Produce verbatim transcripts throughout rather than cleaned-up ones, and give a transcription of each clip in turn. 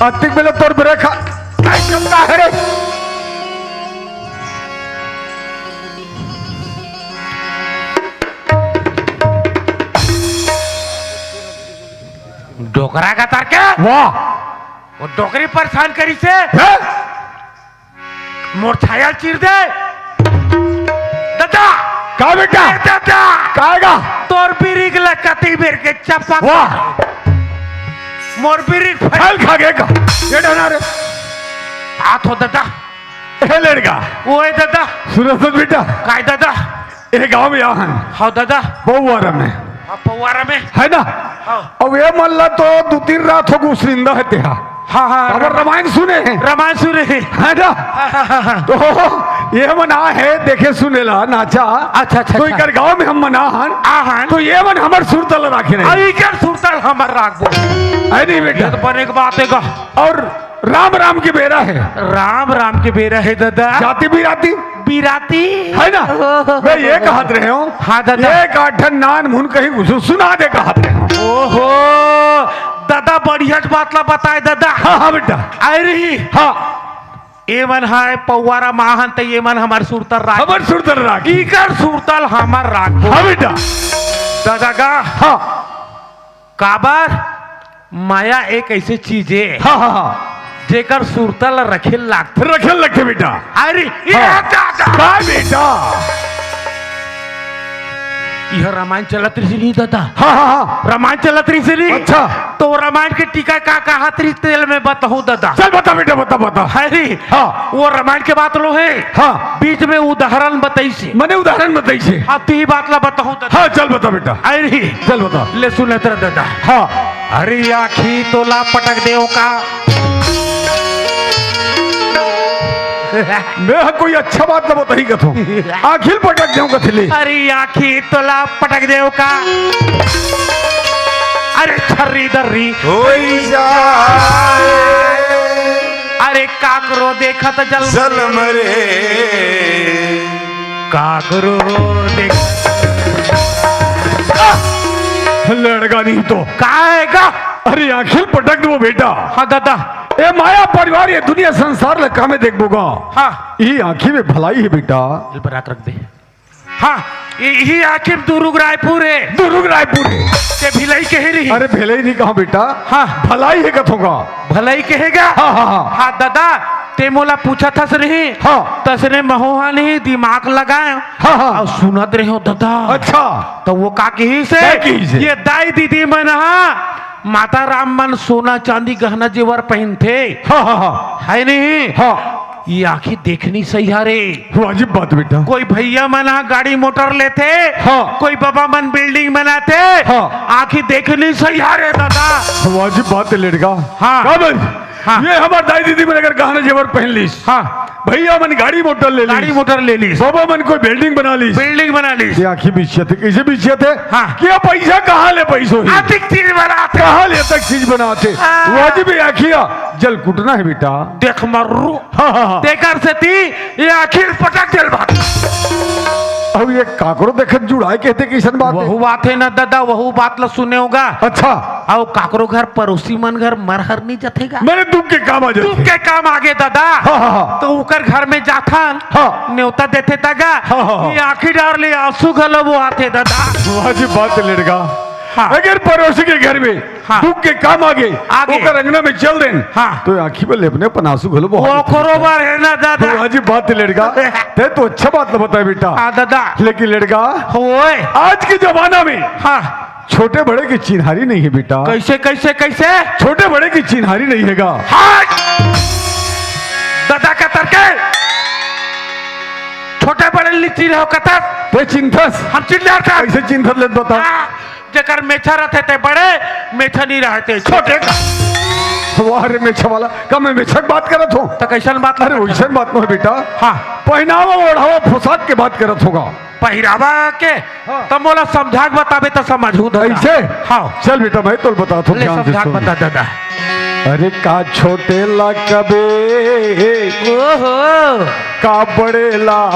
अतिक बेला तोर ब्रेक हा। काय चलता है रे? डोकरा का तार के? वाह। वो डोकरी परेशान करिसे। हैं? मोर छाया चीर दे। ददा। का बेटा? ए ददा। का आएगा? तोर बिरिक ल कति बेर के चपक। वाह। मोर बिरिक फैल खा गे का? ये डहना रे। आत हो ददा। ए लड़का। ओए ददा। सुनो सुन बेटा। काय ददा? ए गांव में आहन। हाँ ददा। पौवारा में। हाँ, पौवारा में। है ना? हाँ। अब ये मन ला तो दू तीन रात हो गुसरिंदा है तेहा। हाँ, हाँ, काबर रामायण सुने हैं। रामायण सुने हैं। है ना? हाँ, हाँ, हाँ, हाँ। तो ये मन आ है, देखे सुने ला, नाचा। अच्छा, अच्छा, तो अच्छा। इकर गांव में हम मन आहन। आहन। तो ये मन हमर सुरता ला राखे नहीं। अरे, इकर सुरता ला हमर राखबो। है नहीं बेटा? ये तो बने के बात है का। और राम राम के बेरा है। राम राम के बेरा है ददा। जाति बिराती। बिराती। है ना? ओहो। मैं ये कहत रहे हूँ। हाँ ददा। एक आठ ठन नान मुन कहीं घुसू सुना दे कहत रहे हूँ। ओहो। ददा बढ़िया बात ला बताए ददा। हाँ, हाँ बेटा। अरे। हाँ। ये मन है पौवारा माहन त ये मन हमर सुरतल राख। हमर सुरतल राख। इकर सुरतल हमर राख। हाँ बेटा। ददा गा। हाँ। काबर माया एक ऐसे चीज हे, हाँ, हाँ, हाँ। जेकर सुरता ल रखे ल लागथे। रखे ल लगथे बेटा। अरे, ये हाँ। दादा। का बेटा? यह रामायण चलत रहिस नहीं दादा। हाँ, हाँ, हाँ। रामायण चलत रहिस नहीं। अच्छा। तो रामायण के टीका का कहत रहिस तेला मैं बताहूँ दादा। चल बता बेटा, बता, बता। अरे, हाँ। वो रामायण के बात लो हे। हाँ। बीच में उदाहरण बताइस हे। मने उदाहरण बताइस हे। हाँ, तो ये बात ला बताहूँ दादा। हाँ, चल बता बेटा। अरे। चल बता। ले सुन ले तेरा दादा। हाँ। अरे आखी तोला पटक देव का। मैं कोई अच्छा बात ना बताही कथो। आखिल पटक देव कथले। अरे आखी तोला पटक देव का। अरे छर्री दर्री। होई जाए। अरे काकरो देखत जल जल मरे। काकरो देख। लड़का नहीं तो। का है का? अरे आखिल पटक दो बेटा। हाँ दादा। ए माया परिवार, ये दुनिया संसार ल कामे देखबो गा। हाँ। ये आँखी में भलाई है बेटा। दिल पर हाथ रख दे। हाँ, ये, ये आँखी में दुर्ग रायपुर है। दुर्ग रायपुर है। ते भिलाई कहे रही। अरे भिलाई नहीं कहा बेटा। हाँ। भलाई है कथों का। भलाई कहेगा। हाँ, हाँ, हाँ। हाँ दादा, ते मोला पूछा थस रही। हाँ। तसने महोहा नहीं दिमाग लगाए। हाँ, हाँ। और सुनत रहे हो दादा। अच्छा। तो वो का कही से? का कही से? ये दाई दीदी मन हा माता राम मन सोना चांदी गहना जेवर पहनथे। हाँ, हाँ, हाँ। है नहीं? हाँ। ये आँखी देखनी सही हरे। वाजिब बात बेटा। कोई भैया मन हा गाड़ी मोटर लेथे, हाँ। कोई बाबा मन बिल्डिंग बनाथे, हाँ। आँखी देखनी सही हरे दादा। वाजिब बात है लड़का। हाँ। का बन? हाँ। ये हमार दाई दीदी मन अगर गहना जेवर पहन लीस, हाँ। भैया मन गाड़ी मोटर ले लीस, गाड़ी मोटर ले लीस, बाबा मन कोई बिल्डिंग बना लीस, बिल्डिंग बना लीस। ये आँखी बिछियाथे, कैसे बिछियाथे? हाँ। कि ये पैसा कहाँ ले पैसो ही? अतिक चीज बनाथे। कहाँ ले तक चीज बनाथे? हाँ। वाजिब ये आँखिया जल कुटना है बेटा। देख मर्रू। हाँ, हाँ, हाँ। तेकर सेती ये आँखी ल पटक देल बात। अब ये काकरो देखत जुड़ाए कहते किसन बात है? वहू बात है ना दादा, वहू बात ला सुने होगा। अच्छा। अउ काकरो घर पड़ोसी मन घर मरहर नहीं जथेगा। मेरे दुख के काम आ जाथे। दुख के काम आगे दादा। हाँ, हाँ, हाँ। तो उकर घर में जाथन। हाँ। नेवता देथे दादा। हाँ, हाँ, हाँ। ये आँखी डार ले आंसू घलो वो आथे दादा। वाजिब बात है लड़का। हाँ। अगर पड़ोसी के घर में हाँ। दुख के काम आगे, आगे। ओकर अंगना में चल देन, हाँ। तो आँखी में लेपने पनासू घलो बहुत ओकरो बार है ना दादा। तो आज बात है लड़का, ते तो अच्छा बात ना बताए बेटा। हाँ दादा। लेकिन लड़का, ओए। आज के जमाना में हाँ। छोटे बड़े की चिन्हारी नहीं है बेटा। कैसे, कैसे, कैसे? छोटे बड़े की चिन्हारी नहीं है गा। हट! दादा का तरके। छोटे बड़े ली चिन्ह हो कतर। ते चिन्हस। हम चिन्ह लेता। कैसे चिन्हत लेत बता। हाँ। जेकर मेछा रथे ते बड़े, मेछा नहीं रहे ते छोटे। वाह रे मेछा वाला, का मैं मेछा के बात करत हूँ? तो कैसन बात अरे करत वैसन बात नहीं बेटा। हाँ। पहनावा ओढ़ावा पोशाक के बात करत होगा। पहिरावा के? हाँ। तो मोला समझा के बताबे तो समझू दादा। ऐसे? हाँ। चल बेटा मैं तोल बता थो ले ध्यान से समझा के सुन। बता दादा। अरे का छोटे ला कबे, ओहो। का बड़े ला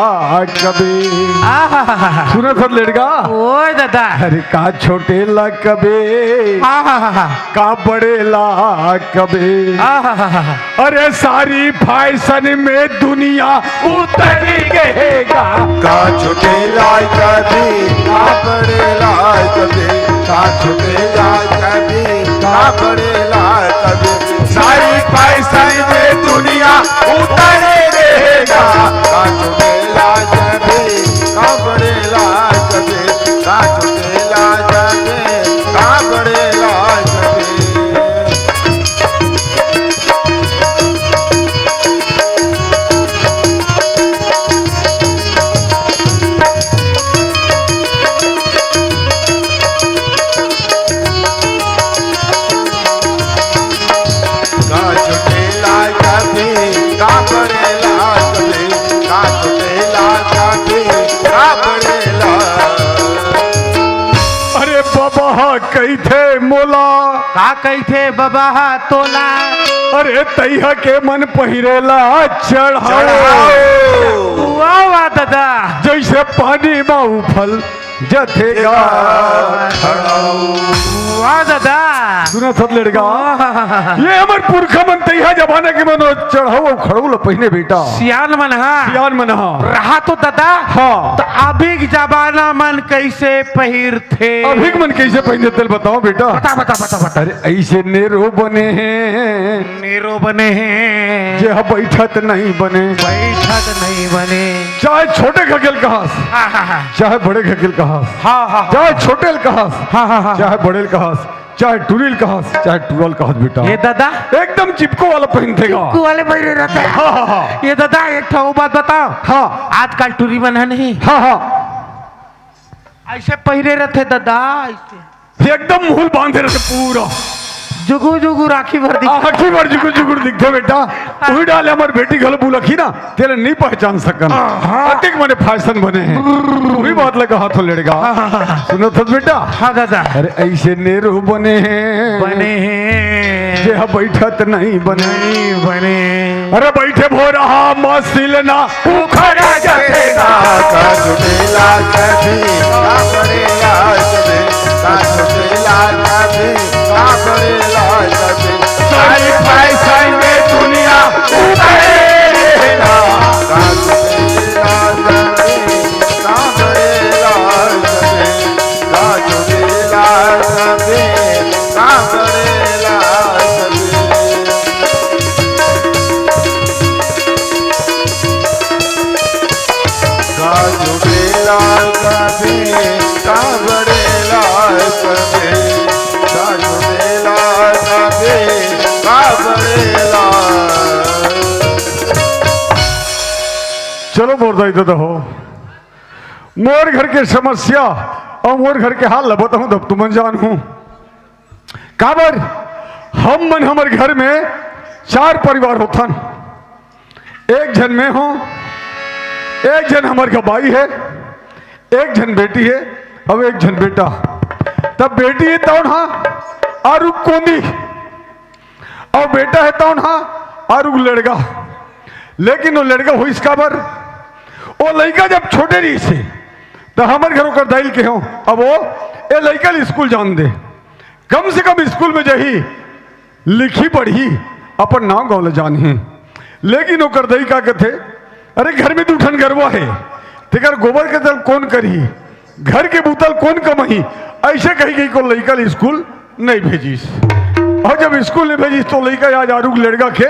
कबे। आहाहाहा। सुनत हस लेड़गा? ओए दादा। अरे का छोटे ला कबे, आहाहाहा। का बड़े ला कबे। आहाहाहा। अरे सारी फैशन में दुनिया उतर गएगा। का छोटे ला कबे, का बड़े ला कबे, का छोटे ला कबे, का बड़े ला कबे। सारी फैशन में दुनिया उतर रहेगा। का छोटे ला कबे, का बड़े ला कबे, का छोटे ला कबे, का बड़े ला कबे। का छोटे ला कबे, का बड़े ला कबे, का छोटे ला कबे, का बड़े ला। अरे बबा हा कहिथे मोला। का कहिथे बबा हा तोला? अरे तइहा के मन पहिरे ला चढ़ाओ। चढ़ाओ। वाह, वाह, दादा। जइसे पानी मा उफल जथे गा। वाह दादा। सुनत हस लेड़गा? वाह। ये हमर पुरखा मन तइहा जमाना के मन चढ़ऊ अउ खड़ऊ ल पहिने बेटा। सियान मन हा। सियान मन हा। रहा तो दादा। हाँ। त अभी के जमाना मन कइसे पहिरथे? अभी के मन कइसे पहिरथे तेला बताओ बेटा। बता, बता, बता, बता। अरे अइसे नेरो बने हे। नेरो बने हे। जे ह बइठत नइ बने। बइठत नइ बने। चाहे छोटे घर के ल कहस, हाँ, हाँ, हाँ। चाहे बड़े घर के ल कहस, हाँ, हाँ, हाँ। चाहे छोटे ल कहस, हाँ, हाँ, हाँ। चाहे बड़े ल कहस, चाहे टुरी ल कहस, चाहे टुरा ल कहस बेटा। ये दादा। एकदम चिपको वाला पहिनथे गा। चिपको वाले पहिरे रहिथे। हाँ, हाँ, हाँ। ये दादा, एक ठो अउ बात बताओ। हाँ। आजकल टुरी मन हे नहीं। हाँ, हाँ। अइसे पहिरे रहिथे दादा, अइसे। एकदम मुहूं ल बांधे रहिथे पूरा। जुगुर जुगुर आँखी भर दिख- आँखी भर जुगुर जुगुर दिखथे बेटा। उही डाले हमर बेटी घलो बुलकही ना, तेला नइ पहचान सकन। हाँ। अतेक मने फैशन बने हे। उही बात ल कहत हों लेड़गा। हाँ, हाँ, हाँ। सुनत हस बेटा? हाँ दादा। अरे अइसे नेरो बने हे। बने हे। जे ह बइठत नइ बने। नइ बने। अरे बइठे भोरहा मसील ना उखड़ जथे गा। का छोटे ला कबे, का बड़े ला कबे, का छोटे ला कबे, का बड़े ला कबे। सारी फैशन में दुनिया उतरे रहेगा। का छोटे ला कबे, का बड़े ला कबे, का छोटे ला कबे, का बड़े ला कबे। का छोटे ला कबे, का बड़े ला कबे, का छोटे ला कबे, का बड़े ला। चलो मोर दाई ददा हो, मोर घर के समस्या अउ मोर घर के हाल ल बताहूं, तब तुमन जानहू। काबर हमन हमर घर में चार परिवार होथन। एक झन मैं हों, एक झन हमर घर बाई हे, एक झन बेटी हे, अउ एक झन बेटा। तब बेटी हे तौन हा आरुग कोंदी, अउ बेटा हे तौन हा आरुग लेड़गा। लेकिन वो लेड़गा होइस काबर? वो लइका जब छोटे रहिस हे, त हमर घर ओकर दाई ल केहेंव, अब वो ए लइका ल स्कूल जान दे। कम से कम स्कूल में जाही, लिखही पढ़ही, अपन नांव गांव ल जानही। लेकिन ओकर दई का कथे, "अरे, घर में दू ठन गरवा हे, तेकर गोबर के दल कोन करही, घर के बूता ल कोन कमही?" अइसे कहि कहि के लइका ल स्कूल नइ भेजिस। अउ जब स्कूल नइ भेजिस, त लइका आज आरुग लेड़गा के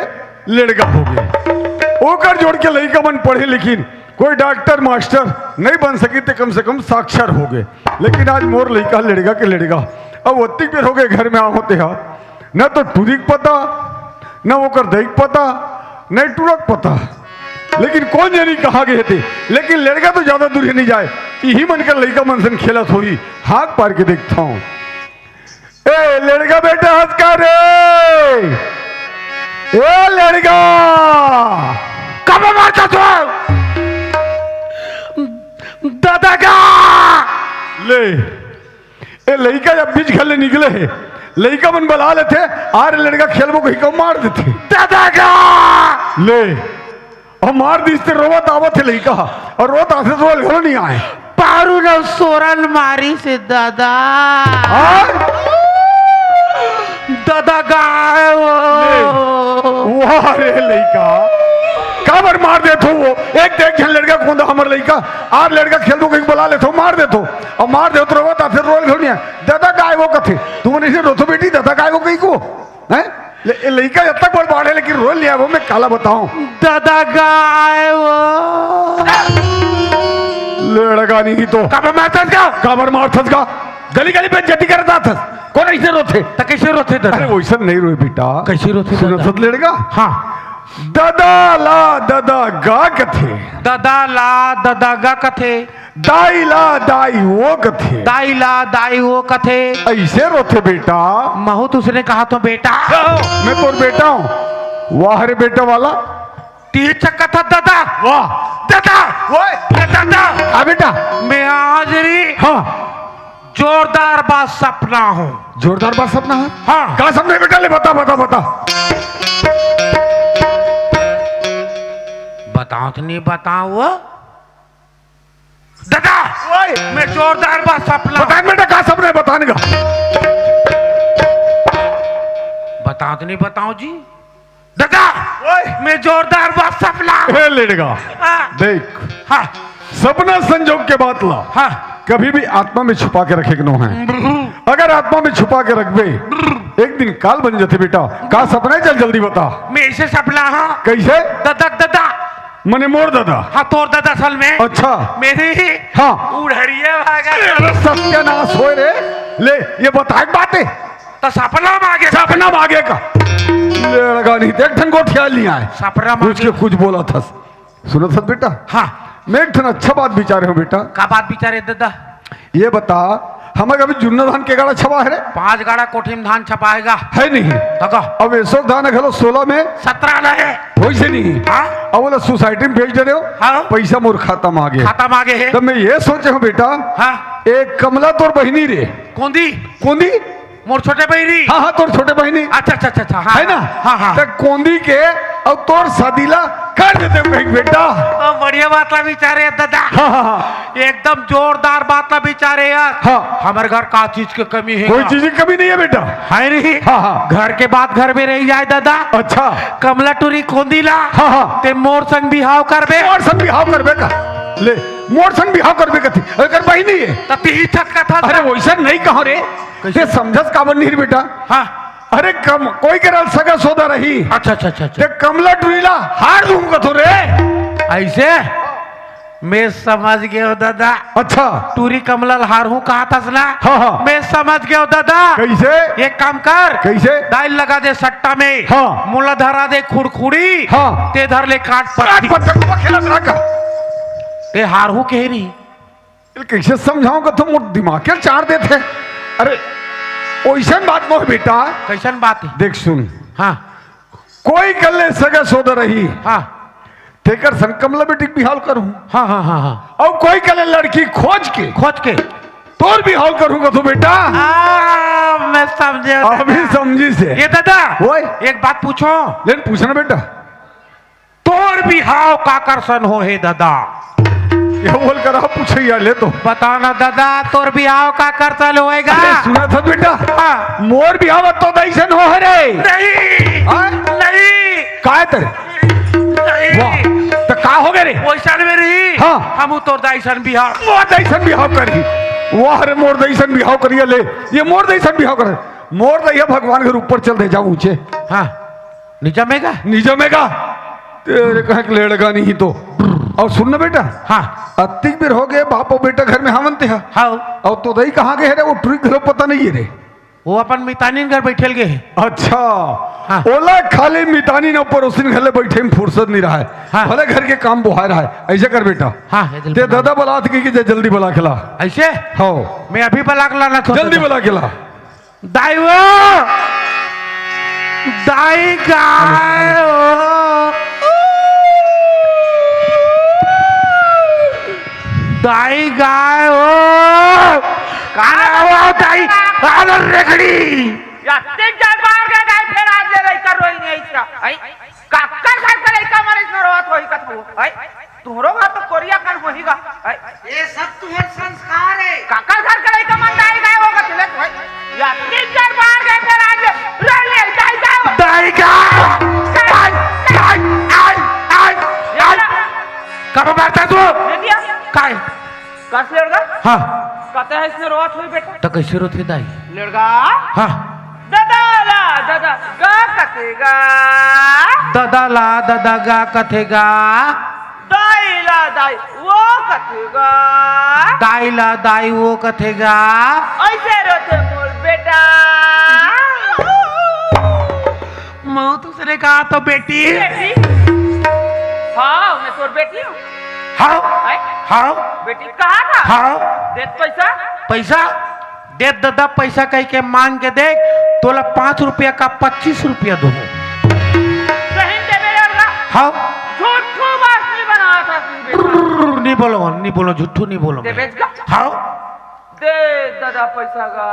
लेड़गा होगे। ओकर जोड़ के लइका मन पढ़े लिखिन, कोई डॉक्टर मास्टर नइ बन सकिन, ते कम से कम साक्षर होगे। लेकिन आज मोर लइका लेड़गा के लेड़गा। अब ओतिक बेर होगे घर में आहों तेहा, न तो टुरी के पता, न ओकर दई के पता, न टुरा के पता। लेकिन कोन जनी कहाँ गे हे ते। लेकिन लेड़गा तो ज्यादा दूर ही नइ जाय, इही मन के लइका मन सन खेलत होही, हाँक पार के देखथंव। ए लेड़गा बेटा, हंस का रे? ए लेड़गा, काबर मारथस? ददा का ले, ए लइका जब बीच घर ले निकले हे, लइका मन बला लेथे, "आ रे लड़का खेलबो" कहिके मार देथे। दादा गा! ले, अब मार दिस ते रोवत आवत हे लइका, अउ रोवत आथे तो घलो नइ आय। पारू न सोरन मारिस हे दादा। हाँ? दादा गाय वो। ले, वाह रे लइका, काबर मार देथो वो? एक ते एक झन लड़का कोंदा हमर लइका, "आ रे लड़का खेलबो" कहिके बला लेथो, मार देथो। अउ मार देथो तो रोवत आथे, रोवल घलो नइ आय। दादा गाय वो कथे, तुमन अइसे रोथो बेटी, दादा गाय वो कहिके? हैं? ले, ए लइका जब तक बड़ बाढ़े, लेकिन रोवल नइ आय वो, मैं काला बतावंव। दादा गाय वो। लड़का नहीं तो। काबर मारथस गा? काबर मारथस गा? गली गली बेइज्जती करत आथस। कोन अइसे रोथे? त कइसे रोथे दादा? अरे वइसन नइ रोय बेटा। कइसे रोथे सुनत दादा? हस लड़का? हाँ। ददा ला ददा गा कथे। ददा ला ददा गा कथे। दाई ला दाई वो कथे। दाई ला दाई वो कथे। अइसे रोथे बेटा। महूँ तो उसने कहा तो बेटा। मैं तोर बेटा हूँ। वाह रे बेटा वाला। तीर चक्का था दादा। वाह। दादा। ओए। दादा। हाँ बेटा। मैं आज री हाँ। जोरदार बात सपना हूँ। जोरदार बात सपना है? हाँ। का सपना है बेटा? ले बता, बता, बता। बताओ तो नहीं बताओ वो। दादा, ओए। मैं जोरदार बात सपना। बता बेटा, का सपना है? बता ना। बताओ तो नहीं बताओ जी। दादा, ओए। मैं जोरदार बात सपना। ए लेड़गा, हाँ। देख, हाँ। सपना संजोग के बात ला हाँ। कभी भी आत्मा में छुपा के रखे के नो है। ब्रू। अगर आत्मा में छुपा के रखबे, ब्रू। एक दिन काल बन जाथे बेटा। का सपना है? चल जल्दी बता। मैं ऐसे सपना हाँ। कैसे? ददक ददा। मने मोर दादा। हाँ, तोर दादा असल में। अच्छा। मेरी ही हाँ। उड़हरिया भागा। अरे सत्यानाश होय रे। ले, ये बताए के बात है? त सपना मागे। सपना मागे का। लेड़गा नहीं, देख ढंग गोठिया लिया है। सपना मागे। कुछ के कुछ बोला था। सुनत हस बेटा? हाँ। मैं एक ठन अच्छा बात विचारे हूँ बेटा। का बात विचारे दादा? ये बता, हमर अभी जुन्ना धान के गाड़ा छपा है रे? पाँच गाड़ा कोठी में धान छपाएगा। है नहीं? तका। अब एसो धान घलो सोलह में सत्रह ना है। वइसे नहीं। हाँ? अब बोला सोसाइटी में भेज दे रहे हो, हाँ। पैसा मोर खाता में आगे। खाता में आगे है। तब मैं ये सोचे हूँ बेटा, हाँ। एक कमला तोर बहिनी रे। कोंदी? कोंदी? मोर छोटे बहिनी। हाँ, हाँ, तोर छोटे बहिनी। अच्छा, अच्छा, अच्छा, अच्छा, हाँ, है ना? हाँ, हाँ। त कोंदी के अउ तोर शादी ला कर देते हैं कहीं बेटा। ओ, बढ़िया बात ला विचारे दादा। हाँ, हाँ, हाँ। एकदम जोरदार बात ला विचारे यार। हाँ। हमर घर का चीज के कमी है कोई का? चीज की कमी नहीं है बेटा। है नहीं? हाँ, हाँ। घर के बात घर में रही जाए दादा। अच्छा। कमला टूरी कोंदी ला। हाँ, हाँ। ते मोर संग बिहाव करबे। मोर संग बिहाव करबे का? ले, मोर संग बिहाव करबे कथी? अगर बहिनी है। त तिही छटका था अरे, था। वइसन नहीं कहो रे। कैसे? ते समझस काबर नहीं रे बेटा? हाँ। अरे, कम, कोई करा सगा सोदा रही। अच्छा, अच्छा, अच्छा, अच्छा। ते कमला टूरी ला हार दूंगा तो रे। ऐसे? मैं समझ गयो दादा। अच्छा। टूरी कमला ल हारहूँ कहा थस ना? हाँ, हाँ। मैं समझ गयो दादा। कैसे? एक काम कर। कैसे? दाई ल लगा दे सट्टा में। हाँ। मोला धरा दे खुड़खुड़ी। हाँ। ते धर ले काट काट पत्ती। पत्थर को खेलत रहा का? ते हारहूँ कह रही। ये कैसे समझाऊं का तुम दिमाग के चार देथे? अरे, ओइसन बात नोहे बेटा। कैसन बात है? देख सुन। हाँ। कोई कल्ले सगा सोदा रही। हाँ। तेकर संग कमला बेटी के बिहाव करहूं। हाँ, हाँ, हाँ, हाँ। अउ कोई कल्ले लड़की खोज के। खोज के। तोर बिहाव करहूं कथों बेटा। आ, मैं समझे। अभी समझिस? ये दादा, ओए। एक बात पूछों। लेन पूछना बेटा। तोर बिहाव काकर सन होहे दादा? ये बोल कर आप पूछे या ले तो। बता ना दादा, तोर बिहाव काकर सन होएगा? अरे सुनत हस बेटा। हाँ। मोर बिहाव तो दाई सन होहे रे। नहीं। हाँ? नहीं। काय तेरे? नहीं। वाह, त का हो गे रे? वइसन में रही। हाँ। हमू तोर दाई सन बिहाव। मोर दाई सन बिहाव करी। वाह रे, मोर दाई सन बिहाव करी ले। ये मोर दाई सन बिहाव करे। मोर दाई भगवान के ऊपर चल दे जाऊ ऊंचे। हाँ। निजमेगा? निजमेगा। तेरे कहे के लेड़गा नहीं तो। अउ सुन ना बेटा। हाँ। अतिक बेर हो गे, बाप अउ बेटा घर में हावन ते हा। हाँ। अउ तो दाई कहाँ गे हे रे? वो टुरी घलो पता नहीं है रे। वो अपन मितानिन घर बैठल गे हे। अच्छा। हाँ। ओला खाली मितानिन अउ परोसिन घर ले बैठे में फुर्सत नहीं रहा है। हाँ। भले घर के काम बोहाय रहा है। ऐसे कर बेटा। हाँ, ये जल्दी ते बना। दादा बलात की, की जल्दी बला के ला। ऐसे? हाँ। मैं अभी बला के लाना था जल्दी दादा। बला के ला। दाई वो, दाई गाय वो, दाई गाय वो, का रे वो दाई, आलो रेखड़ी। या तीन चार बार गे दाई, फेर आज ले लइका रोई नहीं इसका। आई, काकर घर के लइका मन इसने रोवत होही कथो। आई, तुहरो घर तो कोरिया कन होही गा। आई, ये सब तुहर संस्कार है। काकर घर के लइका मन दाई गाय हो कथो ले। आई, या तीन चार बार गे फेर आज ले, रे ले, दाई गाय हो। दाई गा! दाई, दाई, आई, आई, ये आई। ना। कब मारता तू? ये दिया। काय? कस लेड़गा? हाँ। कते है इसने रोवत होही बेटा? त कइसे रोथे दाई? लेड़गा? हाँ। ददा ला ददा गा कथे गा। ददा ला ददा गा कथे गा। दाई ला दाई वो कथे गा। दाई ला दाई वो कथे गा। ऐसे रोथे मोर बेटा। मौत उसने कहा तो बेटी। बेटी? हाँ, मैं तोर बेटी हूँ। हाँ। हैं? हाँ। बेटी कहा था? हाँ। देत पैसा? पैसा? देत ददा पैसा कह के मांग के देख, तोला पाँच रुपया का पच्चीस रुपया दूँ। सही देबे लड़का। हाँ। झूठू बात नहीं बनावत हस बेटा। नहीं बोलो, नहीं बोलो, झूठू नहीं बोलो। देबे का? हाँ। दे ददा पैसा गा।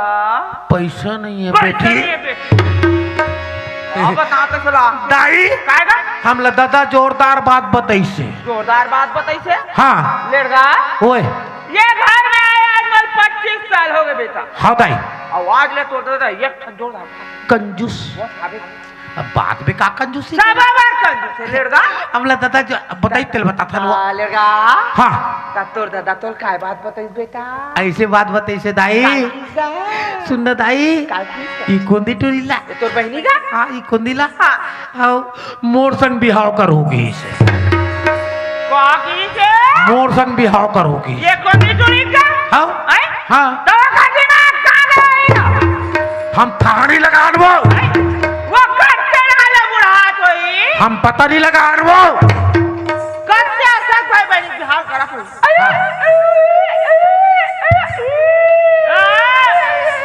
पैसा नहीं है पैसा बेटी। नहीं है बेटी। अब बता तो चला। दाई, काय गा? हमला ददा जोरदार बात बताइसे। जोरदार बात बताइसे? हाँ। लेड़गा? ओए। ये घर में आए आज मोला पच्चीस साल हो गए बेटा। हाँ दाई। आवाज ले तो ददा एक ठन जोरदार। कंजूस। वो साबित अब बात में का कंजूसी सब करे? बार कंजूस है, लेड़गा। हमला ददा जो बताई तेल बता था वो। हाँ, लेड़गा। हाँ। ता तोर ददा तोर काय बात बताई बेटा? ऐसे बात बताई से दाई। का किस्सा? सुन ना दाई। का किस्सा? ई कोंदी टोरी ला। ये तोर बहिनी का? हाँ, ई कोंदी ला। हाँ। आओ, मोर संग बिहाव कर होगी इसे। का की से? मोर संग बिहाव कर होगी। ये कोंदी टोरी का? हाँ। हैं? हाँ। तो का दिमाग का गई? हम थानी लगा दबो। वो कत्ते वाला बुढ़ा कोई। हम पता नहीं लगा दबो। कत्ते असर भाई बहनी बिहाव करा कोई। हाँ।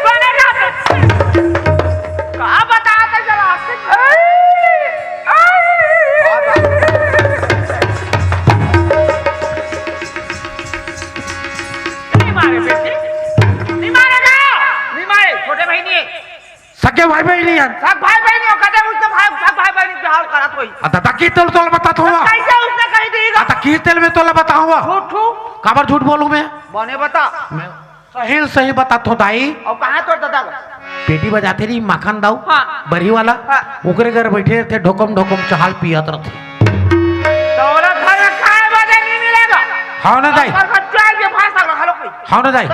बने ना तो। का बता के चला। नहीं मारे बेटी। नहीं मारेगा। नहीं मारे, छोटे भाई नहीं है। सगे भाई बहिनी हन। सब भाई बहिनी हो, कदे उसने भाई, सब भाई बहिनी बिहाव करत होई। अ, त, त की तेल तोला बतात हूँ। कैसे उसने कही दी? अ, त की तेल में तोला बताऊँ? झूठ, झूठ। काबर झूठ बोलूँ मैं? बने बता। मैं सही ल सही बतात हूँ दाई। अउ कहाँ तोर ददा गा? पेटी बजाते रही माखन दाऊ, हाँ। बरी वाला, हाँ। ओकरे घर बैठे रहते, ढोकम ढोकम चहाल पियत रहते। तोरा घर में खाए बजे नहीं मिलेगा। हाँ ना दाई। घर का चाय के भाषा में हलो कोई। हाँ ना दाई।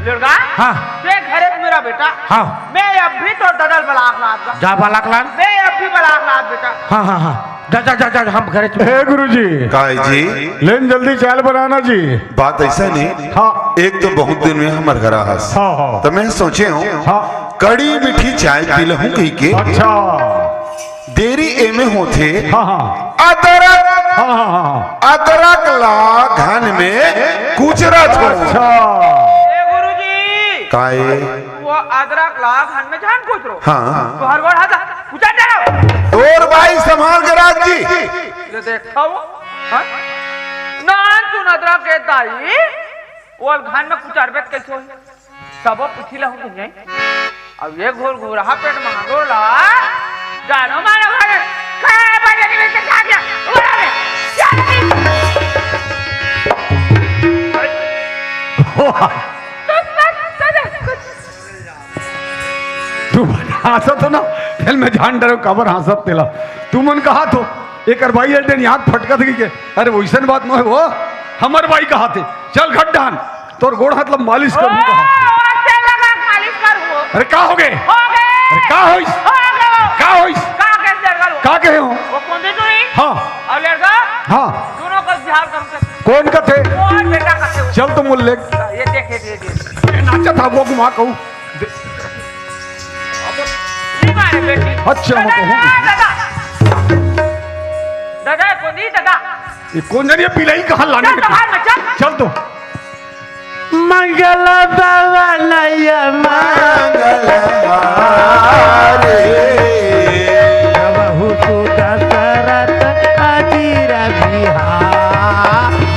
लेड़गा? हाँ। ते घरे में मेरा बेटा। हाँ। मैं अब भी तोर ददा ल बलाक लात गा। जा बलाक लान। मैं अब भी बलाक लात बेटा। हाँ, हाँ, हाँ। जा, जा, जा, जा, हम घरे चुप। हे गुरुजी। काय जी? लेन जल्दी चाल बनाना जी। बात ऐसा नहीं। हाँ। एक तो बहुत दिन में हमर घर आहस। हाँ, हाँ। तो मैं सोचे हूँ, हाँ। कड़ी मीठी चाय पी लहूँ कही के। अच्छा। देरी एमे होथे। हाँ, हाँ। अदरक, हाँ, हाँ, हाँ, हाँ। अदरक ला घन में कुचरत हो। अच्छा। ए गुरुजी। काय? वो अदरक ला घन में झन कुचरो। हाँ। तो हर बार हदा, कुचर डालो। तोर बाई संभाल के राख जी। ये देखा वो, हाँ? नान तू नदरा के दाई, वो घन में कुचरबे कैसे होई? सबो पूछी ला हूँ तुझे। अब ये घोर घोरहा पेट मांगो ला, जानो मानो घर, खाए बजे नहीं मिलते खा गया, उड़ा दे, क्या नहीं? तू मन हाँसत हो ना, फेल मैं जान डरो काबर हाँसत तेला। तू मन कहा थो, एकर बाई अड्डे आँख फटकत गई के, अरे वैसन बात नो है वो, हमर बाई कहा थे, चल घट डान, तोर गोड़ हाथ ला मालिश कर ओ, दूंगा। तेल लगा के मालिश कर वो। अरे का हो गए? हो गए। अरे का होइस? हो गए। का होइस? का के तेल कर वो? का कहे हो? वो कौन दे तू ही? हाँ। और लड़का? हाँ। दोनों को बिहार कम कर। कौन का थे? और बेटा का थे वो। चल तो मुल्ले। ये देख, ये देख, ये देख। ये नाचा था वो घुमा कहूँ। दे- नहीं मारे बेटी। अच्छा, मैं दादा, कहूँ। दादा। दादा, को नहीं दादा। ये कौन जानिए बिलाई कहाँ लाने चल तो के? बाहर में चल। चल तो। मंगल भवन मंगल हारे। प्रभु सुख दशरथ अजीर बिहारी।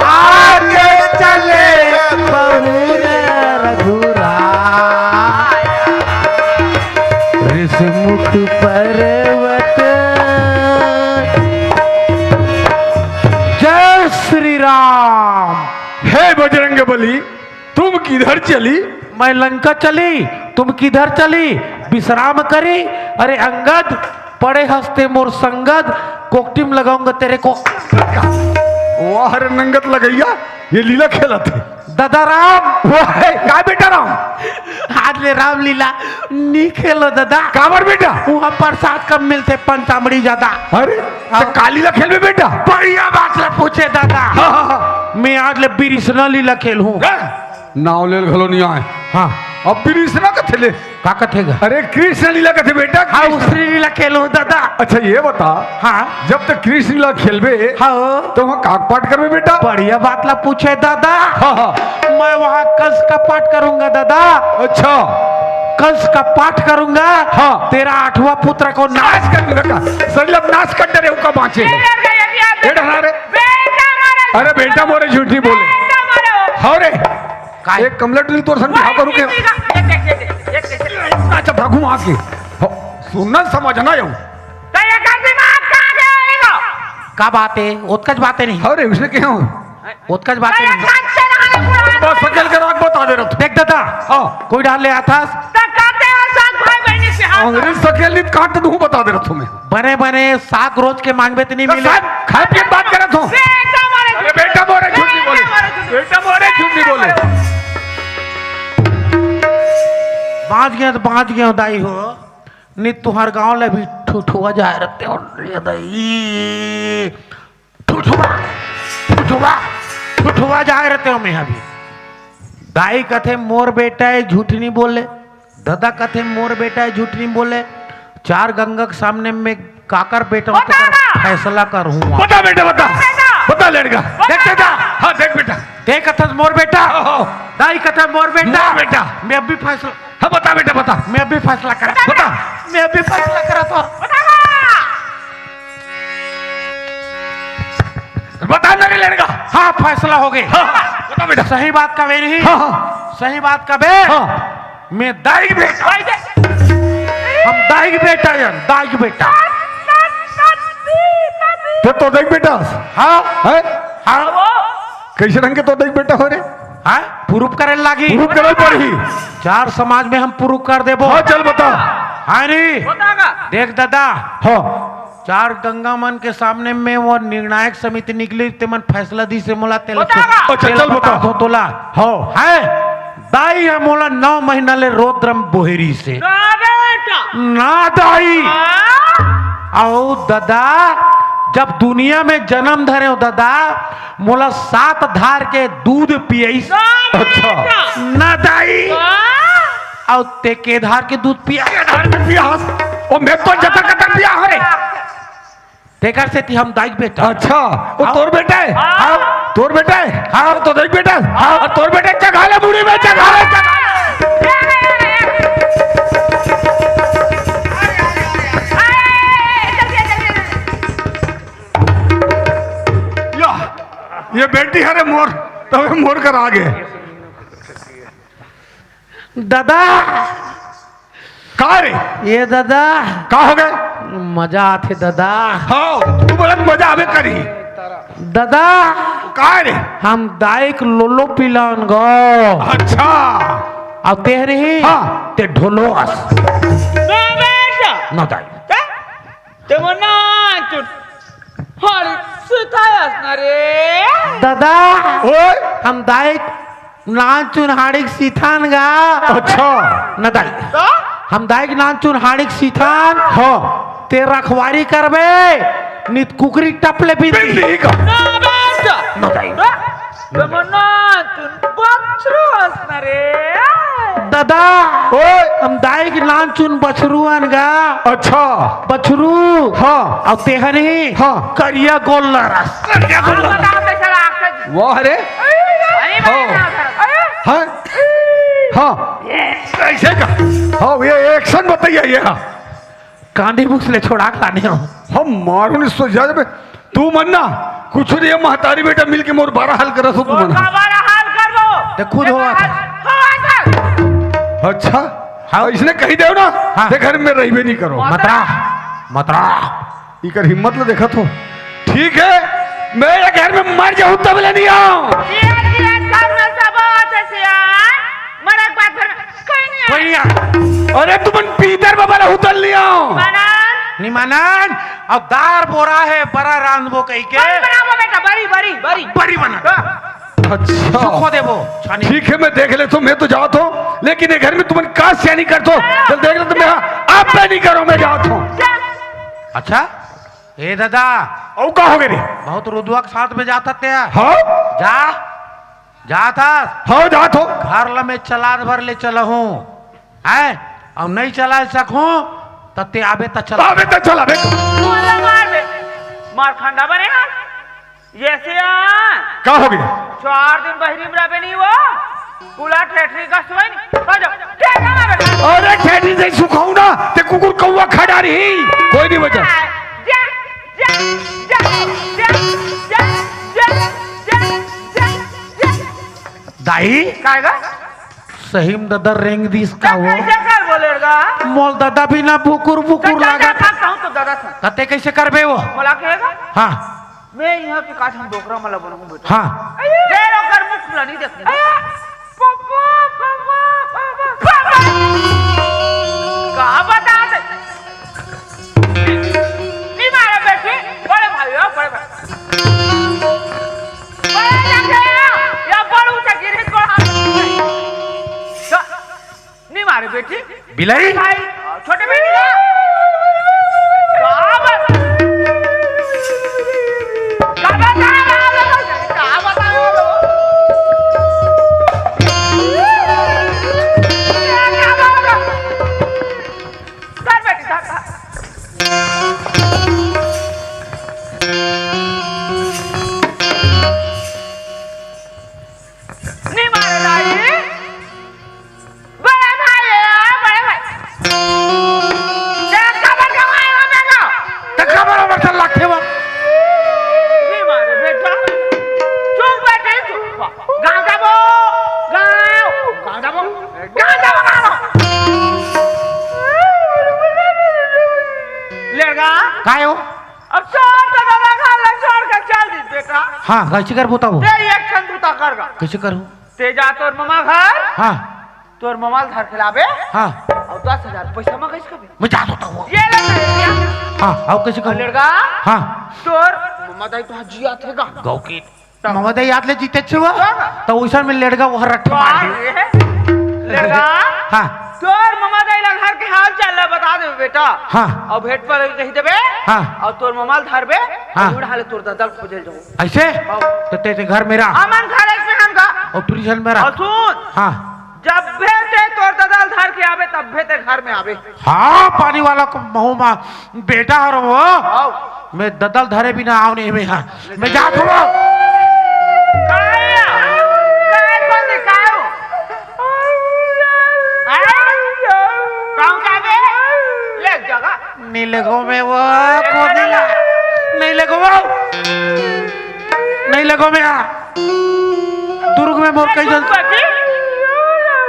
आके चले बहुर रघुरा बली, तुम किधर चली? मैं लंका चली, तुम किधर चली? विश्राम करी। अरे अंगद, पड़े हस्ते मोर संगद, कोकटिम लगाऊंगा तेरे को। वाह रे नंगत लगैया, ये लीला खेलत हे। दादा राम। वाह, का बेटा राम? आज ले राम लीला नी खेलो दादा। काबर बेटा? वहाँ प्रसाद कम मिलथे, पंचामड़ी ज्यादा। अरे, हाँ। तो का लीला खेलबे बेटा? बढ़िया बात ला पूछे दादा। हाँ, हाँ, हाँ। मैं आज ले बिरिसना लीला खेलहूँ। हैं? नाव लेल घलो नहीं आए। हाँ। अब बिरिसना कथे ले? का कथे गा? अरे कृष्ण लीला कथे बेटा, हाँ, कृष्ण। उसरी लीला खेलहूँ दादा। अच्छा ये बता, हाँ। जब तक कृष्ण लीला खेलबे, हाँ। तो वहाँ का पाठ करबे बेटा? बढ़िया बात ला पूछे दादा। हाँ, हाँ। मैं वहाँ कंस का पाठ करूंगा दादा। अच्छा। कंस का पाठ करूंगा। हाँ। तेरा आठवां पुत्र को नाश कर दूंगा। सर, अब नाश कर डरे, उका बाँचे ले। ये डरा रे। अरे बेटा मोरे झूठ नहीं बोले। हाँ रे। काय? एक कमला टुरी तोर संग बिहाव करूँ के? अच्छा, भागू वहाँ के। हो, सुनना समझना यू। का बात है? ओतकच बात है नहीं। अरे, उसने क्या हो? ओतकच बात है नहीं। बस सकेल के राग बता दे रहा तू। देख दादा, हाँ। कोई डाल ले आथस। अंग्रेज सकेल नहीं काट दूँ, बता दे रहा तू मैं। बने बने साग रोज के मांगबे त नहीं मिले। साग खाए पिए बात करत हो। अरे बेटा मोरे झूठ नहीं बोले। बेटा मोरे झूठ नहीं बोले। बाँच गया तो बाँच गया दाई हो। नहीं तुहार गाँव ले भी ठुठुआ जाए रहते हो रे दाई। ठुठुआ, ठुठुआ, ठुठुआ जाए रहते हो मैं अभी। दाई कथे मोर बेटा है, झूठ नहीं बोले। दादा कथे मोर बेटा है, झूठ नहीं बोले। चार गंगा के सामने में काकर बेटा हूँ, बता तेकर ना। फैसला करूँगा। बता बेटा, बता। बता बेटा। बता लड़का। बता देख बेटा। ना। हाँ, देख बेटा। देख कथस मोर बेटा। हाँ, हाँ। दाई कथस मोर बेटा। मोर बेटा। मैं अभी फैसला। हाँ, बता बेटा, बता। मैं अभी फैसला करा। बता। मैं अभी फैसला करा तो। बता ना। बता ना रे लड़का। हाँ, फैसला हो गए। हाँ, हाँ, बता बेटा। सही बात का बे नहीं। हाँ, हाँ। सही बात का बे। हाँ। मैं दाई बेटा। हम दाई बेटा यार, दाई बेटा। तो, तो दाई बेटा। हाँ। है? हाँ। कैसे ढंग के तो दाई बेटा हो रे? हाँ? प्रूफ करे लागी। प्रूफ करे पड़ी। चार समाज में हम प्रूफ कर देबो। हाँ, चल बता। हाँ नी? देख दादा। हाँ। चार गंगा मन के सामने में वो निर्णायक समिति निकली, ते मन फैसला दी से मोला तेल बता। अच्छा, तेल चल बता बता। दो तोला। हो। है? दाई है मोला नौ महीना ले रोद्रम बोहरी से। ना बेटा। ना दाई। हाँ? आओ दादा, जब दुनिया में जन्म धरे हो दादा, मोला सात धार के दूध पियईस। ना अच्छा। बेटा। ना दाई। हाँ? अउ ते के धार के दूध पिया? के धार के पिया हस? ओ मैं तो जतर कतर पिया हरे। तेकर सेती हम दाई के बेटा। अच्छा, वो हाँ। तोर बेटा है? हाँ। तोर बेटा है? हाँ। तो दाई के बेटा है? हाँ। और तोर बेटा चघा ले मुड़ी में, चघा ले, चघा ले। या, ये बेटी हरे मोर, तबे मोर कर आगे। दादा। का रे? ये दादा। का हो गए? मजा आथे दादा। हाँ, तू बोलत मजा आवे करी। दादा। का रे? हम दाई के लोलो पिलान गो। अच्छा। अब ते नहीं? हाँ। ते ढोलो अस। ना बेटा। ना दाई। ते मना चुट। हरी सुतायस ना रे। दादा। ओए। हम दाई नानचुन हाड़िक सीथान गा। अच्छा। न दाई। तो? हम दाई के नानचुन हाड़िक सीथान। हाँ। ते रखवारी करबे, नित कुकरी टपले बिंदी। बिंदी का। ना बेटा। न दाई। तो? ते मना तुन बछरू हस ना रे। दादा। ओए। हम दाई के नानचुन बछरू अन गा। अच्छा। बछरू। हाँ। अब तेहनी। हाँ। करिया गोल्लर अस। करिया गोल्लर। बताओ बेचारा आपका वाह रे। अरे भाई, हाँ। ना था। हाँ? हाँ। ऐसे का? हाँ, ये एक्शन बताइए, ये हाँ। कांडी मुस ले छोड़ा के लाने हो। हम मारो नहीं सो जाए बे। तू मन ना, कुछ नहीं, ये महतारी बेटा मिल के मोर बारह हाल कर सो वो मना। का बारह हाल कर दो। ते खुद हो आता। हो आता। अच्छा? हाँ। इसने कही दे ना, हाँ। ते घर में रहिबे नहीं करो। मतरा, मतरा। इकर हिम्मत ल देखत हो। ठीक है, मैं ये घर में मर जाऊं तब ले नहीं आऊं। ये, ये सब में सब बात हे सियान, मरक बात भर कोई नहीं कोई आय। नहीं आय। अरे तुमन पीतर बाबा ला उतर लियो। मानन। नहीं मानन, अब दार बोरा हे, बरा रांधबो कहिके। बरी बनाबो बेटा, बरी, बरी, बरी। बरी बना। हाँ। अच्छा। सुखो देबो, छानी। ठीक हे, मैं देख लेथों, मैं तो जात हों, लेकिन ये घर में तुमन का सियानी करथो? चल देख लेथों, मैं आप पे नहीं करों, मैं जात हों। चल। अच्छा, ए दादा। अउ का होगे रे? बहुत रुदवा के साथ में जात हस ते। हाँ? जा, जात हस। हाँ, जात हों। घर ला मैं चलात भर ले चलहूँ, हैं? अउ नहीं चला सकहूँ, त ते आबे त चला। आबे त चला बे। बोला मार बे। मार खंडा बने हा। ये सियान। का होगे? चार दिन बहिरी में रहबे नहीं वो। पूरा ठेठरी का सोई नहीं। हो जा। ठेठा ना बेटा। अरे ठेठरी से सुखाऊ ना, ते कुकुर कौवा खा डारही। कोई नहीं बचा। जा, जा, जा। दाई? काय गा? सही में दादा रेंग दिस का वो? कैसे कर बोलेगा? मोल दादा भी ना बुकुर बुकुर तो दादा लागत। का कहूँ तो दादा था। त ते कैसे करबे वो? बोला कहेगा? हाँ। मैं यहाँ के काठ हम डोकरा मला बनहूँ बेटा। हाँ। अरे ओकर मुख ला नहीं देखना। Papa, papa, papa, papa. का बता दे? नहीं मारा बेटी, बड़े भाई हो, बड़े भाई। बड़े लगे हो, या बड़ू से गिरे को हाथ। नहीं मारे बेटी। बिलाई? भाई, छोटे बेटी का। का बता-, का बता-, का बता-, का बता-, कर बेटी, कर, कर। नहीं मारे दाई। बड़े भाई, बड़े भाई। तेरा कमर कमाए हो बेटा? त कमर ओमर त लाखे बा। नहीं मारे बेटा। चुप बैठे, चुप। गाँव जाबो, गाँव। गाँव जाबो, गाँव जाबो, गाँव। लेगा? काय हो? अब छोड़ दे दादा, घर ला छोड़ के चल दी बेटा। हाँ, कैसे कर बताओ? ते एक ठन बूता कर गा। कैसे करूँ? ते जा तोर ममा घर। हाँ। तोर ममा ल धर के लाबे। हाँ। अउ दस हजार पैसा म कइसे कबे? मैं जात होता हूँ। ये ले ना, ये ले। हाँ, अउ कइसे करूँ? लेड़गा। हाँ। तोर ममा दाई तो जियात हे गा। गौ की। तब। ममा दाई याद ले जीते छुआ। तब। तो उसन में लेड़गा वो रट्टे मार वाह दे। रे। लेड़गा। हाँ। तोर ममा दाई ला घर के हाल चाल ला बता देबे बेटा। हाँ। अउ भेंट पर कहि देबे। हाँ। अउ तोर ममा ल धरबे। हाँ। अउ उड़ा ले तोर ददा ल खोजे ल जाबो। ऐसे? हाँ। तो ते, ते घर में रह। अमन घर ऐसे हम गा। अउ टूरी झन में रह। अउ सुन। हाँ। जब भी ते तोर ददा ल धर के आबे, तब भी ते घर में आबे। हाँ, पानी वाला को महू मा बेटा हर वो। आओ। मैं ददा ल धरे बिना आव नहीं मैं, हाँ। मैं जात हूँ। काय? काय कौन दिखाओ? आय? कहूँ जाबे? ले जगह। नहीं लगो मैं वो, कोनी ला। नहीं लगो वो। नहीं लगो मैं, हाँ। दुर्ग में मोर कई झन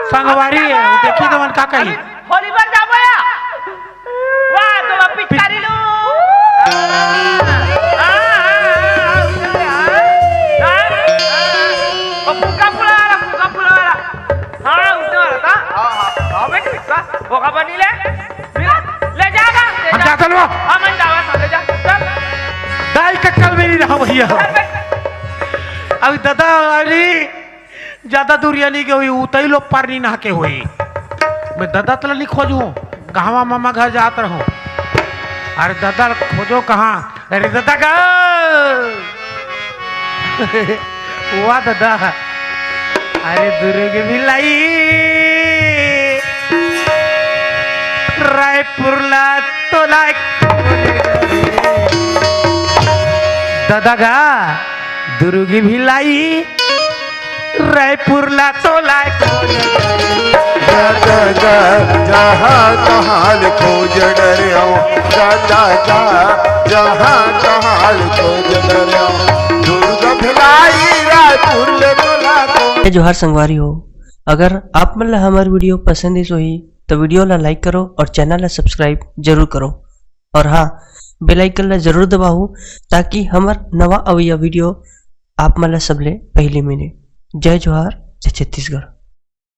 संगवारी हे, देखी तो मन का कही। होली बर जाबो या? वाह, तो पिचकारी लो। ओ, फुलका फुला वाला, फुलका फुला वाला। हाँ, उसने वाला था। हाँ, हाँ, हाँ, बेटी, बस, वो खबर नहीं ले। ले जा, ले हम जा। जा, चलो। हाँ, मन जावा था, ले जा, चल। दाई का कल मेरी रहा भैया। चल, बेटी। अभी दादा वाली ज्यादा दूरिया नहीं के हुई, उतई लो पार नहीं नहा के हुई। मैं दादा तला नहीं खोजू, कहवा मामा घर जात रहूं। अरे दादा खोजो कहाँ? अरे दादा का वाह दादा। अरे दुर्ग भिलाई रायपुर ला तो लायक दादा गा दुर्ग भिलाई रायपुर ला तो लायक। जा, जा, जा, जहाँ तहाँ ले खोज डरे हो। जा, जा, जा, जहाँ तहाँ ले खोज डरे हो। दुर्ग भिलाई रायपुर ले तो लायक। जय जोहार संगवारी हो, अगर आप मन ला हमर video पसंद आइस होही, तो video ला like करो और channel ला subscribe जरूर करो। और हाँ, bell icon ला जरूर दबाओ, ताकि हमर नवा अवइया video आप मन ला सबले पहली मिले। जय जोहार। जय छत्तीसगढ़।